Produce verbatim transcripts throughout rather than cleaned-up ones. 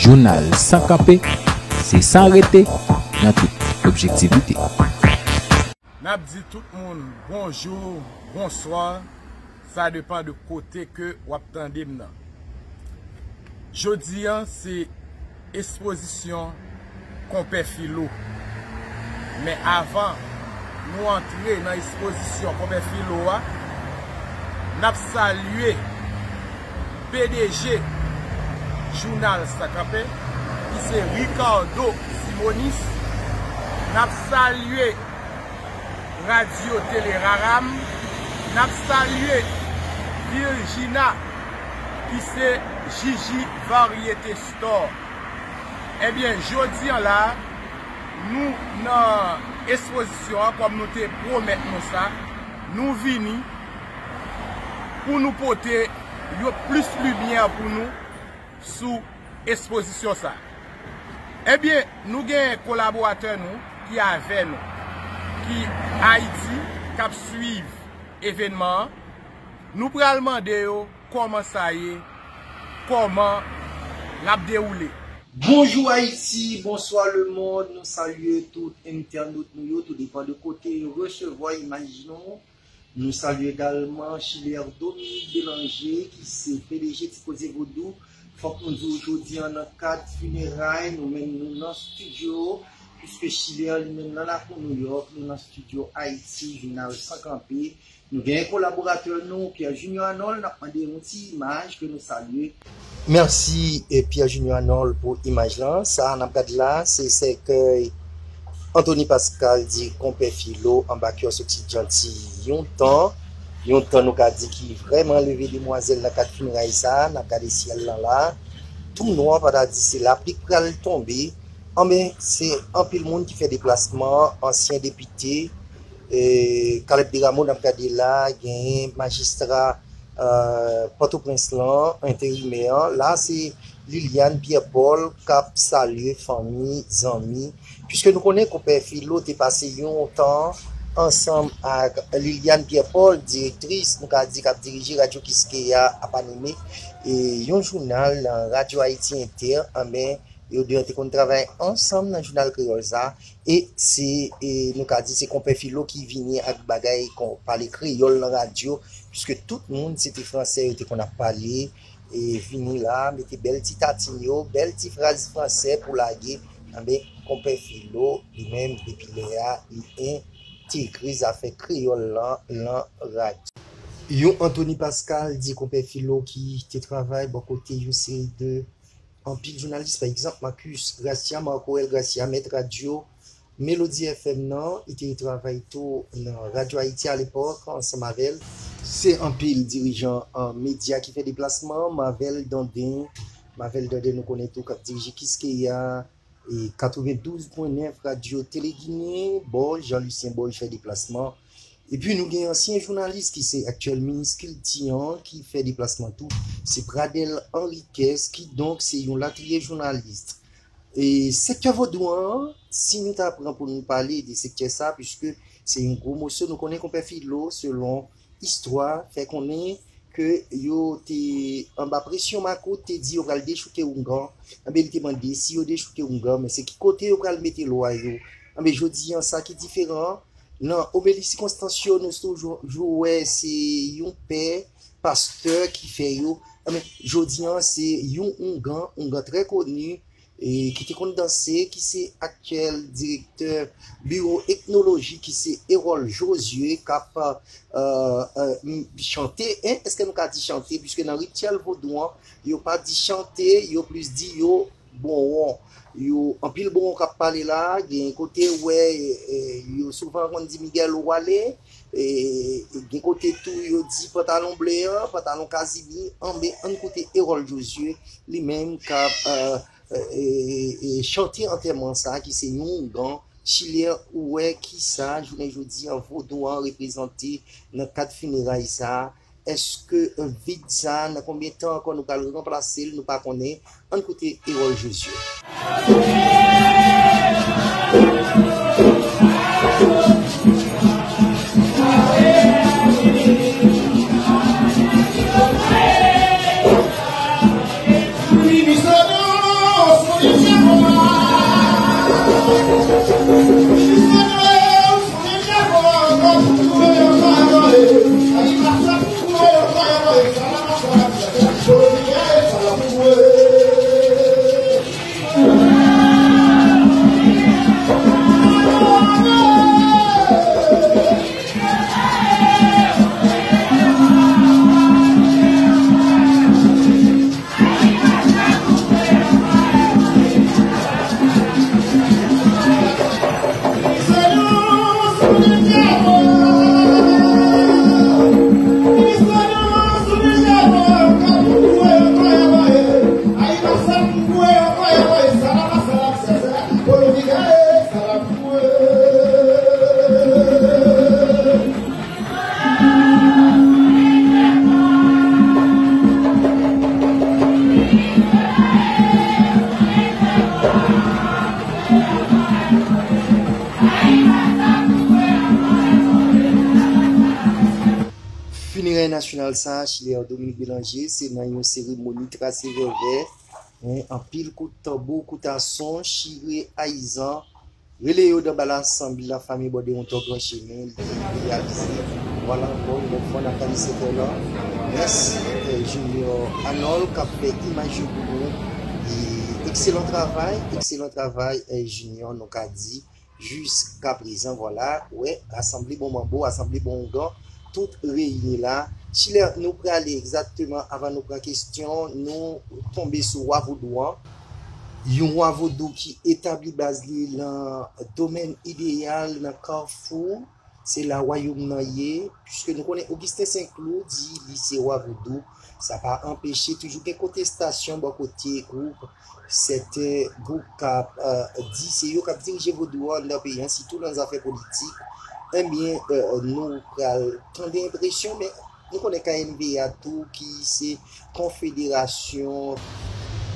Jounal San Kanpe, se san rete nan tout objektivite. N ap di tout moun bonjou, bonswa, sa depann de kote ke w ap tande m nan. Jodi a, se espozisyon Konpè Filo. Men avan nou antre nan espozisyon Konpè Filo a, n ap salye P D G jounal San Kanpe, ki se Ricardo Simonis. N ap salye Radyo Tele Raram. N ap salye Virgina, ki se Jiji Varyete Store. Ebyen, jodi a la, nou nan espozisyon an, kòm nou te pwomèt nou sa, nou vini pou nou pote yon plis limyè pou nou sou espozisyon sa. Ebyen, nou gen kolaboratè nou ki avè nou, ki Ayiti, k ap swiv evènman an. Nou pral mande yo kòman sa ye, kòman l ap dewoule. Bonjou Ayiti, bonswa lemonn. Nou salye tout entènot nou yo, tou depann de kote yo resevwa imaj nou. Nou salye egalman Chiler Dominique Bélanger, ki se P D G Ti Koze Vodou. Fòk nou di w jodi a nan kad fineray, nou menm nou nan estidyo, piske Chiler li menm nan lakou Nouyòk, nou nan estidyo Ayiti, jounal San Kanpe. Nou gen kolaboratè nou, Pierre Junior Arnold, n ap mande yon ti imaj ke nou salye. Mèsi, eh, Pierre Junior Arnold, pou imaj lan. Sa a n ap gade la, se sèkèy Anthony Pascal di Konpè Filo anba kyòs Ti Djanti. Yon tan, yon tan nou ka di ki vrèman leve demwazèl nan kad fineray sa a. N ap gade syèl lan la. Tou nwa, pa ta di se lapli k pral tonbe. Anben, se anpil moun ki fè deplasman, ansyen depite, eh, Caleb Desrameaux, n ap gade la, genyen majistra, eh, Pòtoprens lan, enterimè an. La, se Liliane Pierre Paul k ap salye fanmi, zanmi. Piske nou konnen Konpè Filo te pase yon tan ansanm ak Liliane Pierre Paul, direktris, nou ka di, k ap dirije Radyo Kiskeya, ap anime, e, yon jounal nan Radyo Ayiti Entè, anben, yo de te konn travay ansanm nan jounal kreyòl sa, e se, e, nou ka di se Konpè Filo ki vini ak bagay kon pale kreyòl nan radyo, piske tout moun se te fransè yo te konn ap pale, e vini la, mete bèl ti tatin yo, bèl ti fraz fransè pou lage, anben, Konpè Filo, li menm, depi lè a, li entegre zafè kreyòl lan, lan radyo. Yon Anthony Pascal di Konpè Filo ki te travay bò kote yon seri de anpil jounalis, pa egzanp, Marcus Gracia, Marco L. Gracia, mèt radyo Melody F M nan, li te travay tou nan Radyo Ayiti alepòk, ansanm avè l. Se anpil dirijan, an, medya ki fè deplasman, Marvel Dandin, Marvel Dandin nou konnen tou k ap dirije Kiskeya, e katrevendouz pwen nèf Radyo Tele Ginen, Borj, Jean Lucien Borj fè deplasman. Epi nou gen ansyen jounalis ki se aktyèl minis kilti an ki fè deplasman tou, se Pradel Henriquez, kidonk se yon latriye jounalis. E sektè vodou an, si nou ta pran pou nou pale de sektè sa, piske se yon gwo moso, nou konnen Konpè Filo, selon istwa, fè konnen ke yo te anba presyon makout, te di yo pral dechouke oungan. Anben, li te mande si yo dechouke oungan, men se ki kote yo pral mete lwa yo. Anben, jodi an, sa ki diferan, nan omeli sikonstans yo, nou toujou wè se yon pè, pastè ki fè yo. Anben, jodi an, se yon oungan, oungan trè koni, e ki te konn danse, ki se aktyèl direktè biwo etnoloji, ki se Erol Josué, k ap, euh, euh, m-, chante, en, èske nou ka di chante? Piske nan rityèl vodou an, yo pa di chante, yo plis di yo bowon. Yo, anpil bowon k ap pale la, gen kote wè, e, yo souvan konn di Miguel Wale, e, gen kote tou yo di pantalon ble an, pantalon kazimi, anben, ann koute Erol Josué, li menm k ap, euh, e, e, e, chante antèman sa, ki se yon oungan, Chilen, ou wè kisa jounen jodi an vodou an reprezante nan kad fineray sa, èske vid sa, nan konbyen tan ankò nou pral ranplase l, nou pa konnen. Ann koute Erol Josué. Entènasyonal sa, Chilè Dominique Bélanger, se nan yon seremoni trase vèvè, en, anpil kout tanbou, kout a son, chire ayizan, rele yo dan bal ansanm, li la fami bòde yon tò gran chemen, li reyalize. Vwala ankò, yon lòt fwa, n ap kale sektè la. Mèsi, eh, Junior Arnold, k ap fè imaj yo pou nou. E ekselan travay, ekselan travay, eh, Junior, nou ka di. Jiskaprezan, vwala, wè, asanble bon manbo, asanble bon ougan, tout reyini la. Chilè, nou prale egzakteman avan nou pran kesyon, nou tonbe sou wa vodou an. Yon wa vodou ki etabli baz li nan domèn ideyal, nan kafou, se la wayòm nan ye, piske nou konnen Augustin Saint-Cloud di li se wa vodou. Sa pa anpeche toujou gen kontestasyon bò kote gwoup, sèten gwoup k ap, eh, di se yo k ap dirije vodou an anndan peyi an, sitou nan zafè politik. Ebyen, eh, nou pral tande enpresyon, men nou konnen K N V A tou, ki se Konfederasyon,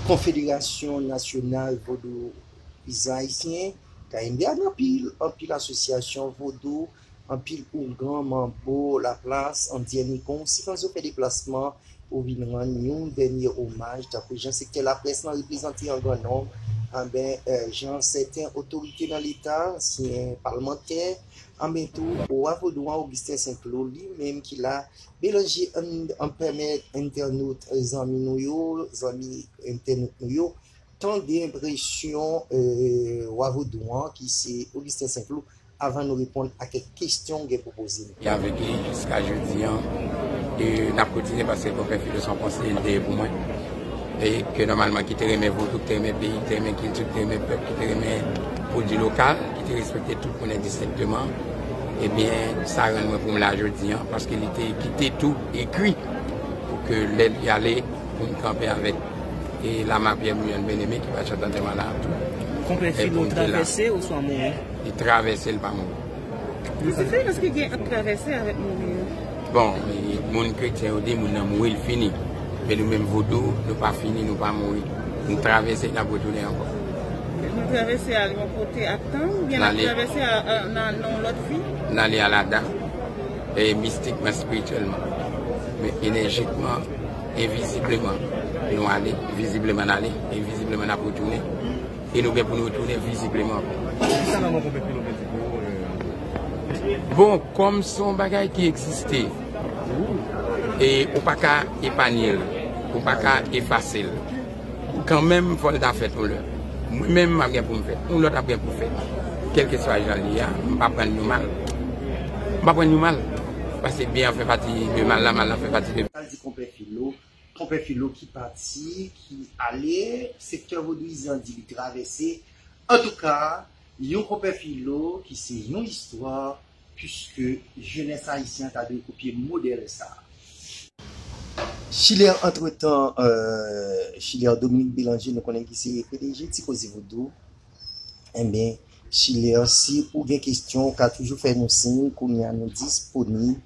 Konfederasyon Nasyonal Vodouyizan Ayisyen, K N V A gen anpil, anpil asosyasyon vodou, anpil ougan, manbo, laplas, endyèn e konsi, kan yo fè deplasman pou vin rann yon dènye omaj, tankou jan sektè laprès lan reprezante an gran nonb, anben, eh, jan sèten otorite nan Leta, ansyen palmantè, anben tou, wa vodou an Augustin Saint-Cloud, li menm ki la, Bélanger, ann, ann pèmèt entènot, zanmi nou yo, zanmi entènot nou yo, tande enpresyon, eh, wa vodou an, ki se Augustin Saint-Cloud, avan nou reponn a kèk kesyon w gen pou poze nou. E avèk li jiska jodi an, e n ap kontinye paske Konpè Filo se yon konseye li te ye pou mwen. E ke nòmalman ki te renmen vodou, ki te renmen peyi, ki te renmen kilti, ki te renmen pèp, ki te renmen pwodui lokal, ki te respekte tout moun endistenkteman. Ebyen, sa rann mwen pou m la jodi an, paske li te kite tou ekri pou ke lè li ale, pou m kanpe avèk e Lama Pierre Mouyon Bien-Aimé ki pa t chante antèman la tou. Konpè Filo travèse oswa mouri? Li travèse, li pa mouri. Ki diferans ki gen ant travèse avèk mouri an? Bon, e moun kretyen yo di moun nan mouri, li fini. Men nou menm vodou, nou pa fini, nou pa mouri. Nou travèse, n ap retounen ankò. Nou travèse al yon kote ak tan, oubyen n ap travèse a, a, nan, nan yon lòt vi? N ale a ladan, e mistikman, espirityèlman. Men enèjikman, envizibleman, nou ale, vizibleman n ale, envizibleman n ap retounen. E nou gen pou nou retounen vizibleman ankò. Kisa lanmò Konpè Filo vle di pou ou, e? Bon, kòm se yon bagay ki egziste, e ou pa ka epanye l, ou pa ka efase l. Kanmenm, fò l ta fèt yon lè. Mwen menm, m ap gen pou m fèt. Yon lòt ap gen pou fèt. Kèlkeswa jan l ye a, m pa pran l nou mal. M pa pran l nou mal. Paske byen an fè pati de mal la, mal la fè pati de. Sa l di Konpè Filo, Konpè Filo ki pati, ki ale, sektè vodouyizan di li travèse. Antouka, yon Konpè Filo ki se yon istwa, piske jenès ayisyen an ta dwe kopye modèl sa a. Chilè, antretan, euh, Chilè Dominique Bélanger, nou konnen ki se P D G Ti Koze Vodou. Enben, Chilè, si ou gen kesyon, ou ka toujou fè nou siy, kounye a nou disponib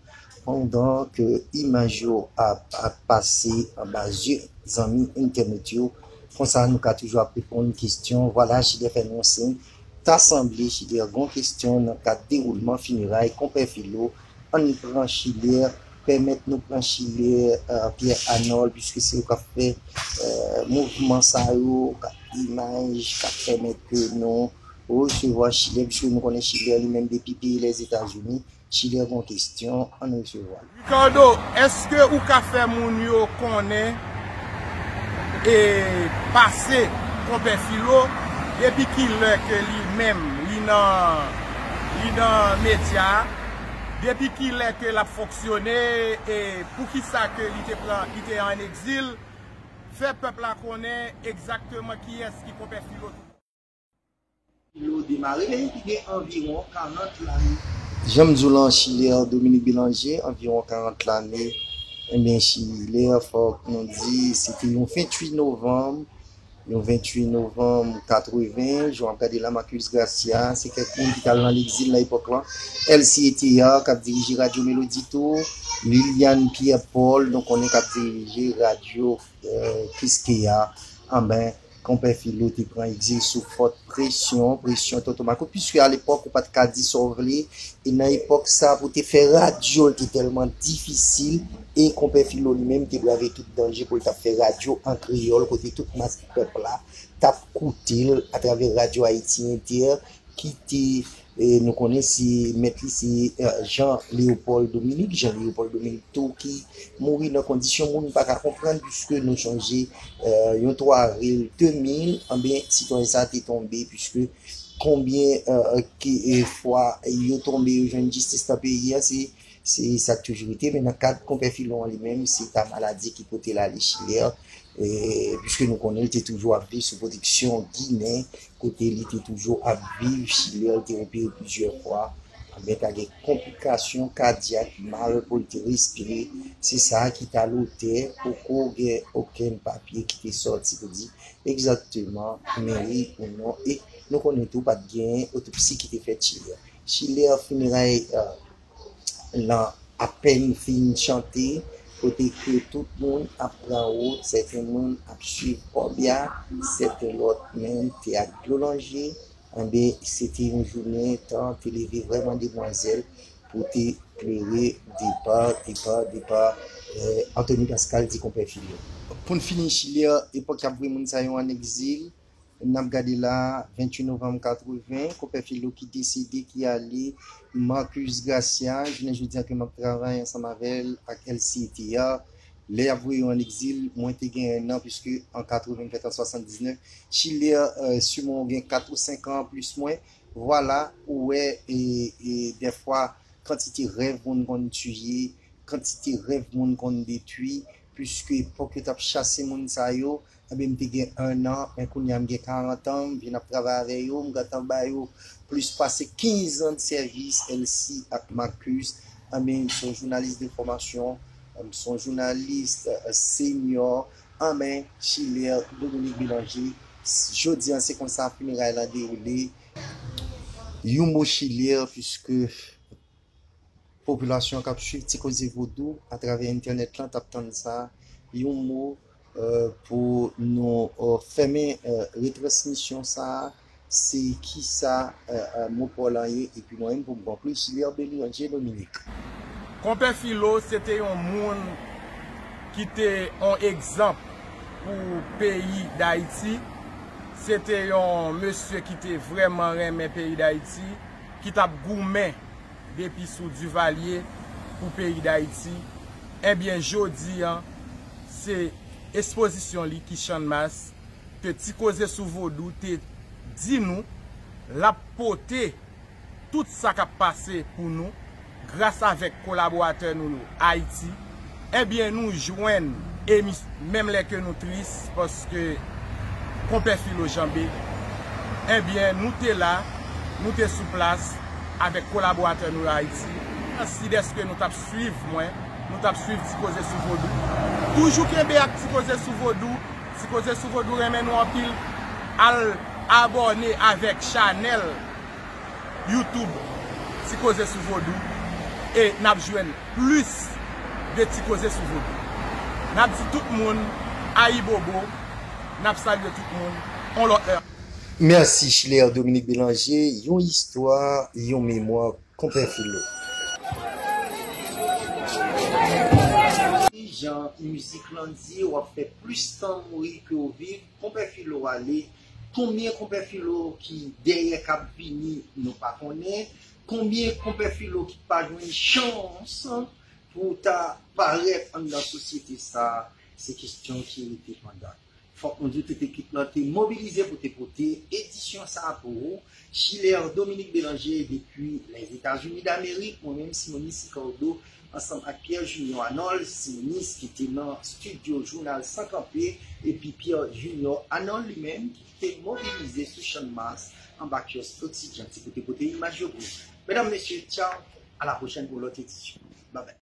pandan ke imaj yo ap, ap pase anba zye zanmi entènot yo. Konsa, nou ka toujou ap reponn kesyon. Vwala, Chilè fè nou siy. Ta sanble, Chilè, gon kesyon nan kad dewoulman fineray Konpè Filo. Ann pran Chilè, pèmèt nou pran Chilè, euh, Pierre Arnold, piske se yo k ap fè, euh, mouvman sa yo, k ap imaj, k ap pèmèt ke nou resevwa Chilè, piske nou konnen Chilè li menm depi peyi Lèzetazini. Chilè gon kesyon, ann resevwa l. Ricardo, èske ou ka fè moun yo konnen e pase Konpè Filo, depi ki lè ke li menm, li nan, li nan medya a, depi ki lè ke l ap fonksyone, e poukisa ke li te pran, li te an egzil, fè pèp la konnen egzakteman kiyès ki Konpè Filo. Filo demare ki gen anviwon karant lane. Jan m di w lan, Chilè Dominique Bélanger, anviwon karant lane. Enben, Chilè, fòk nou di, se te yon venntuit novanm, yon venntuit novanm katreven, jan w ap gade la, Marcus Gracia, se kèk moun ki t al nan legzil nan epòk lan. Elsie Théard, k ap dirije Radyo Melodi tou, Liliane Pierre Paul, nou konnen k ap dirije Radyo, euh, Kiskeya. Anben, Konpè Filo te pran egzil sou fòt presyon, presyon Tonton Makout, piske alepòk ou pa t ka di sa w vle, e nan epòk sa pou te fè radyo l te tèlman difisil, e Konpè Filo li menm te brave tout danje pou l t ap fè radyo an kreyòl, kote tout mas pèp la t ap koute l atravè Radyo Ayiti Entè, ki te, e, nou konnen se mèt li se, e, Jean Léopold Dominique, Jean Léopold Dominique tou ki mouri nan kondisyon moun pa ka konprann, piske nou sonje, e, yon twa avril de mil, anben, sitwayen sa te tonbe, piske konbyen, e, ki, e, fwa yo tonbe, yo jwenn jistis nan peyi a, se Se sa k toujou rete, men nan kad Konpè Filo an li menm, se ta maladi ki pote l ale Chilè, e, piske nou konnen l te toujou ap viv sou pwoteksyon Ginen, kote li te toujou ap viv Chilè, l te opere plizyè fwa, anben ta gen konplikasyon kadyak, mal pou l te respire, se sa ki ta lotè, poko gen okenn papye ki te sòti pou di egzakteman meri ou non, e nou konnen tou pa t gen otopsi ki te fèt Chilè. Chilè, fineray, e, lan apèn fin chante, kote ke tout moun ap pran wout, sèten moun ap swiv kòbya, sèten lòt menm te ak dlo nan je, anben, se te yon jounen tan te leve vrèman demwazèl pou te plere depa, depa, depa, e, Anthony Pascal di Konpè Filo. Pou n fini Chilè, epòk y ap voye moun sa yo an egzil, N ap gade la, venntuit novanm katreven, Konpè Filo ki desede, ki ale, Marcus Gracia, jounen jodi a ke m ap travay ansanm avè l ak L C T A. Lè y ap voye yo an egzil, mwen te gen ennan, piske an katreven m fèt an swasanndiznèf. Chilè, e, siman w gen kat ou senk an plis mwen. Vwala, ou wè, e, e, dèfwa, kantite rèv moun konn tiye, kantite rèv moun konn detwi, piske epòk yo t ap chase moun sa yo, anben, m te gen ennan, men kounye a m gen karant an, m vin ap travay avè yo, m gentan ba yo plis pase kenz an de sèvis, L C ak Marcus. Anben, m se yon jounalis de fòmasyon, m se yon jounalis, e, senyò, anben, Chilè Dominique Bélanger. Jodi a, se konsa fineray la dewoule. Yon mo Chilè, piske popilasyon k ap swiv Ti Koze Vodou atravè entènèt lan t ap tann sa, yon mo, e, pou nou, e, fèmen, e, retransmisyon sa a, se kisa, e, e, mo pa w lan ye, epi mwen menm pou m konkli, Chilè Bélanger Dominique. Konpè Filo, se te yon moun ki te yon egzanp pou peyi Dayiti. Se te yon mesye ki te vrèman renmen peyi Dayiti, ki t ap goumen depi sou Duvalier pou peyi Dayiti. Ebyen, jodi a, se espozisyon li ki Channmas, ke Ti Koze sou Vodou te di nou, l ap pote tout sa k ap pase pou nou, gras avèk kolaboratè nou yo, Ayiti, ebyen, nou jwenn emis-, menm lè ke nou tris, paske Konpè Filo janbe, ebyen, nou te la, nou te sou plas avèk kolaboratè nou yo, Ayiti. Mèsi dèske nou t ap swiv mwen, nou t ap swiv Ti Koze sou Vodou. Toujou kenbe ak Ti Koze sou Vodou. Ti Koze sou Vodou renmen nou anpil. Al abòne avèk chanèl YouTube Ti Koze sou Vodou e n ap jwenn plis de Ti Koze sou Vodou. N ap di tout moun ayibobo, n ap salye tout moun, on lòt lè. Mèsi, Chilè Dominique Bélanger, yon istwa, yon memwa, Konpè Filo. Jan mizik lan di, w ap fè plis tan mouri ke w viv. Konpè Filo ale. Konbyen Konpè Filo ki dèyè k ap vini, nou pa konnen. Konbyen Konpè Filo ki pa jwenn chans pou ta parèt anndan sosyete sa a, se kesyon ki rete pandan. Fòk nou di tout ekip lan te mobilize pou te pote edisyon sa a pou ou. Chilè Dominique Bélanger depi Lèzetazini Damerik, mwen menm Simonis Ricardo, ansanm ak Pierre Junior Arnold, Simonis ki te nan estidyo Jounal San Kanpe, epi Pierre Junior Arnold li menm ki te mobilize sou Channmas anba kyòs Oxygène, se pou te pote imaj yo pou nou. Medam, mesye, tchaw, a la pwochèn pou lòt edisyon. Babay.